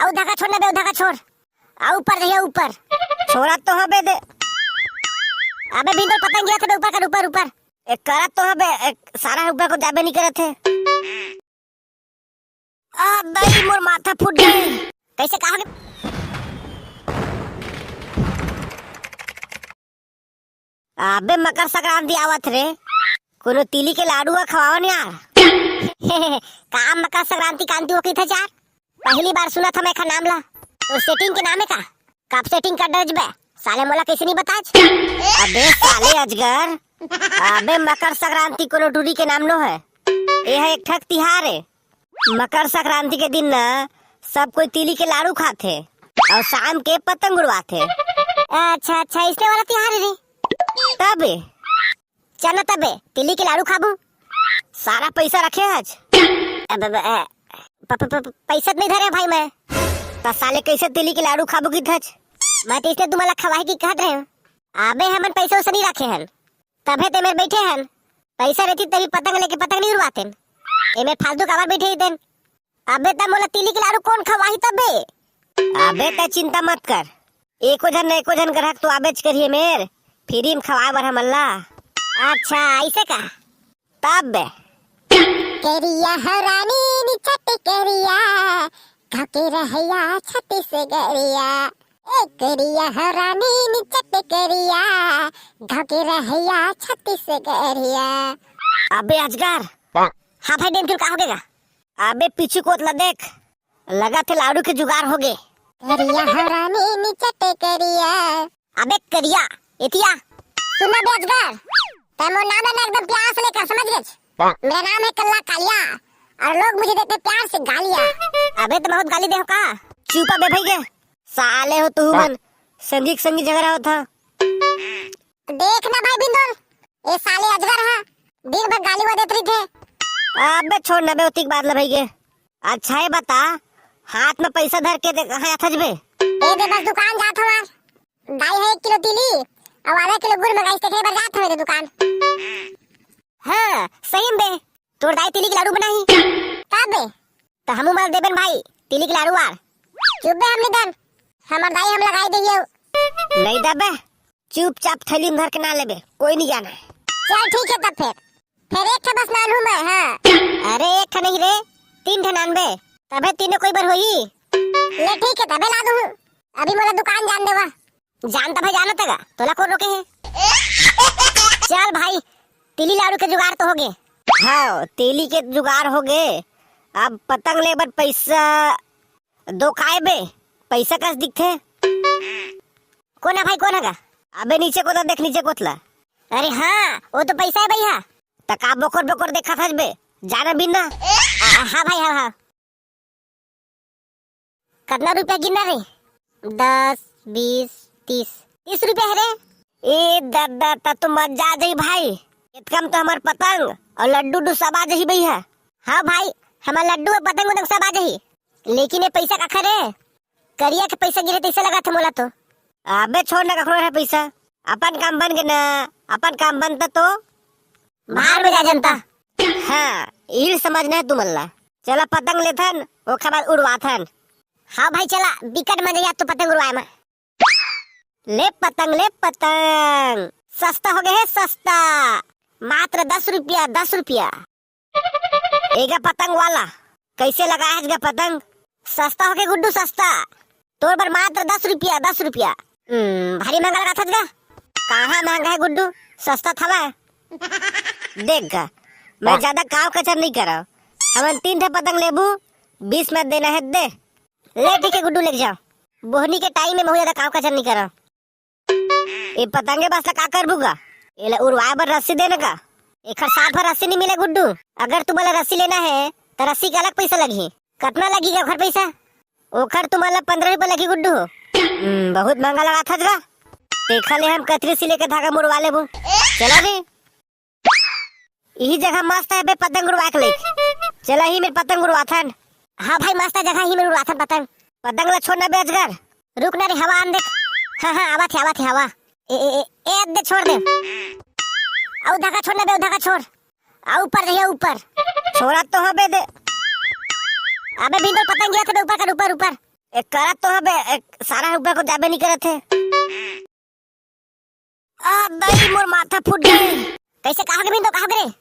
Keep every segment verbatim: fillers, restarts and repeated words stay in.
अउ धागा छोड़ ना बे, अउ धागा छोड़। अउ ऊपर जइया, ऊपर। छोड़त तो हबे दे। अबे बिंदर, पतंग गिरत हे बे, ऊपर कर, ऊपर, ऊपर। ए, करत तो हबे, ए, सारा ऊपर को जाबे नहीं करत हे। आ, दई मोर माथा फूट गे। कैसे, का हो गे? अबे मकर संक्रांति आवत रे, कोनो तिली के लाडू ह खवावन यार। का मकर संक्रांति कांति हो कहिथे यार? पहली बार सुनत हंव मैं एखर नाम ला। तोर setting के नाम हे का? कब setting कर डरबे? साले मोला कैसे नहीं बताच? अबे साले अजगर, अबे मकर संक्रांति कोनो टूरी के नाम नो हे। ए ह एक ठक तिहार हे। मकर संक्रांति के दिन ना सब कोई तिली के लाडू खाथे अउ शाम के पतंग उड़वाथे। अच्छा, अच्छा, इसने वाला तिहार हे रे। तबे। चल ना तबे, तिली के लाडू खाबू। सारा पैसा रखे हच। अब, अब, अ, प-, प-, प-, पैसा तो नहीं धरे भाई मैं। त साले कैसे तिली के लाडू खाबू कहिथच? मैं तो इसने तुम्हारा खवाही की कहत रहे हंव। अबे हमन पैसा वैसा नहीं रखे हन। तभे ते मेर बैठे हन। पैसा रहती तभी पतंग लेके पतंग नहीं उड़वातेन। एमे फालतू काबर बैठे हितेन? अबे त मोला तिली के लाडू कोन खवाही तबे? अबे त चिंता मत कर, एको झन न एको झन ग्राहक तो आबेच करिए मेर, free म खवाए बर हमन ला। अच्छा, ऐसे का? तब बे। करिया हरानी निचट करिया, गाँव के रहया छत्तीसगढ़िया। ए करिया हरानी निचट करिया, गाँव के रहया छत्तीसगढ़िया। अबे अजगर। हाँ भाई डेंगू, का हो गे गा? अबे पीछू कोत ला देख, लगथे लाडू के जुगाड़ हो गे। करिया हरानी निचट करिया। अबे करिया, एतिया। सुन ना बे अजगर, तैं मोर नाम ला ना एकदम प्यार से लेकर, समझ गेच? मेरा नाम है कल्ला कालिया और लोग मुझे देते प्यार से गालिया। अबे त बहुत गाली दे हो का? चुप अबे भई गे, साले हो तुहू मन, संगी के संगी झगड़ा होत हे। देख ना भाई बिंदुल, ए साले अजगर ह दिन भर गाली वो देत रहिथे। अबे छोड़ ना बे, ओतिक बात ला भई गे। अच्छा ये बता, हाथ में पैसा धर के दे, कहाँ जाथस बे? ए दे बस दुकान जात हंव यार। दाई ह एक किलो तिली, अउ आधा किलो गुड़ मंगाइस, तेखरे बर जात हंव ए दे दुकान। हाँ, सही में बे, तोर दाई तिली के लाडू बनाही। का बे? त हमू मन देबेन भाई, तिली के लाडू आर। चुप बे, हम नहीं दन, हमर दाई हमला गारी देही। नहीं दबे, चुपचाप थैली में धर के ना लेबे, कोई नहीं जाना है। चल ठीक है तब फिर। फिर एक ठे बस नानहूँ मैं, हाँ। अरे एक ठे नहीं रे, तीन ठे नानबे, तभे तीनों कोई बर होही। ले ठीक है तभे ला दूँ। अभी मोला दुकान जान देवा। जान तभे जाना तगा, तोला कौन रोके है? चल भाई, तिली लाडू के जुगाड़ तो हो गे। हाँ, तिली के जुगाड़ हो गे। अब पतंग ले बर पैसा दो काय बे, पैसा कस दिखथे। कोन हे भाई, कोन हे गा? अबे नीचे कोत ला देख, नीचे कोत ला। अरे हाँ, वो तो पैसा है भैया। त का बोकर बोकर देखत हस बे, जाना बिन ना। आ, हाँ भाई, हाँ, हाँ। कतना रुपया गिनना रे? दस, बीस, तीस। तीस रुपया हे रे। ए ददा, त तो मजा आ जाही भाई। एतका म तो हमर पतंग अउ लड्डू उड्डू सब आ जाही भैया। हाँ भाई, हमर लड्डू अउ पतंग उतंग सब आ जाही। लेकिन ये पैसा काखर हे? करिया के पैसा गिरे तैसे लगत हे मोला तो। अबे छोड़ ना, कखरो हे पैसा, अपन काम बन गे ना, अपन काम बनता तो। बाहर में जा जनता। हाँ, इही समझना हे तुमन ला। चला पतंग लेथन, ओखर बाद उड़वाथन। हाँ भाई चला, बिकट मजा आही तो पतंग उड़वाए में। ले पतंग, ले पतंग, सस्ता हो गे हे सस्ता, मात्र दस रुपया, दस रुपया। ए गा पतंग वाला, कैसे लगाए हस गा पतंग? सस्ता हो गे गुड्डू, सस्ता। तोर बर मात्र दस रुपया, दस रुपया। हम्म, भारी महंगा लगाथस गा। कहाँ महंगा हे गुड्डू, सस्ता थवय। देख गा, मैं ज्यादा काव कचर नहीं करव। हमन तीन ठे पतंग लेबू, बीस में देना हे दे। ले ठीक हे गुड्डू, लेके जाव। बोहनी के टाइम में बहुत ज्यादा काव कचर नहीं करव। ए पतंगे बस ला का करबू गा? एला उड़वाए बर रस्सी दे ना गा। एखर साथ भर रस्सी नहीं मिले गुड्डू। अगर तुमन ला रस्सी लेना हे, त रस्सी के अलग पैसा लगही। कतना लगही गा ओखर पैसा? ओखर तुमन ला पंद्रह रुपया लगही गुड्डू। हम्म, बहुत महंगा लगाथस गा। तेखर ले हम कथरी सिले के धागा म उड़वा लेबो। चला बे। इही जगह मस्त हे बे पतंग उड़वाए के लाइक। चला ही मेर पतंग उड़वाथन। हाँ भाई, मस्त जगह ही मेर उड़वाथन पतंग। पतंग ला छोड़ ना बे अजगर। रुक ना रे, हवा आन दे। हाँ, हाँ, आवत हे, आवत हे हवा। ए, ए, ए, ए, दे, छोड़ दे। अउ धागा छोड़ ना बे, अउ धागा छोड़। अउ ऊपर जइया, ऊपर। छोड़त तो हबे दे। अबे बिंदर, पतंग गिरत हे बे, ऊपर कर, ऊपर, ऊपर। ए, करत तो हबे, ए, सारा ऊपर को जाबे नहीं करत हे। आ, दई, मोर माथा फूट गे। कैसे, कहाँ के बिंदो, कहाँ के रे?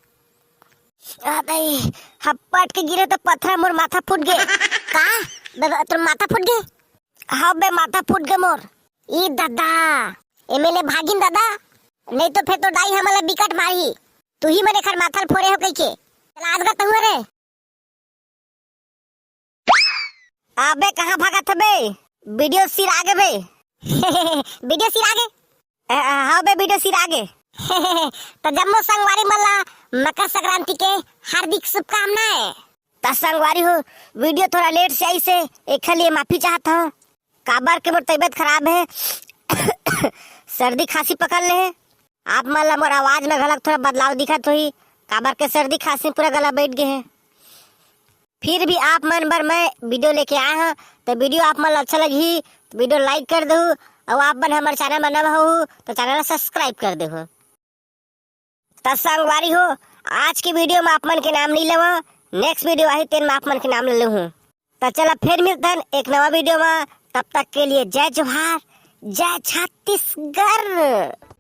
आ, दई, हपट के गिरे तो पथरा मोर माथा फूट गे। का? ब-, ब-, तोर माथा फूट गे? हाँ बे, माथा फूट गे मोर। ई दादा, एमे ले भागिन दादा, नहीं तो फिर तो दाई हमला बिकट मारी। तू ही मने खर माथा ल फोरे हो कहिके। चला आज गा तहुआ रे। अबे कहाँ भागत हबे? वीडियो सिर आगे बे। वीडियो सिर आगे? अ, अ, हाँ बे, वीडियो सिर आगे। तो जम्मो संगवारी मन ला मकर संक्रांति के हार्दिक शुभकामनाएं। त संगवारी हो, वीडियो थोड़ा लेट से आइसे, एखर लिए माफी चाहत हूँ। काबर के मोर तबीयत खराब है, सर्दी खांसी पकड़ ले है। आप मन ला मोर आवाज में घलक थोड़ा बदलाव दिखत होही, काबर के सर्दी खांसी पूरा गला बैठ गए है। फिर भी आप मन बर मैं वीडियो लेके आए हूँ, तो वीडियो आप मन ला अच्छा लगही तो वीडियो लाइक कर दहू, और आप मन हमर चैनल में नवा हो तो चैनल ला सब्सक्राइब कर दहू। त संगवारी हो, आज के वीडियो में आप मन के नाम नहीं लेवा, नेक्स्ट वीडियो आही तेन में आप मन के नाम ले लूँ। त चला फिर मिलतन एक नवा वीडियो में, तब तक के लिए जय जोहार, जय छत्तीसगढ़।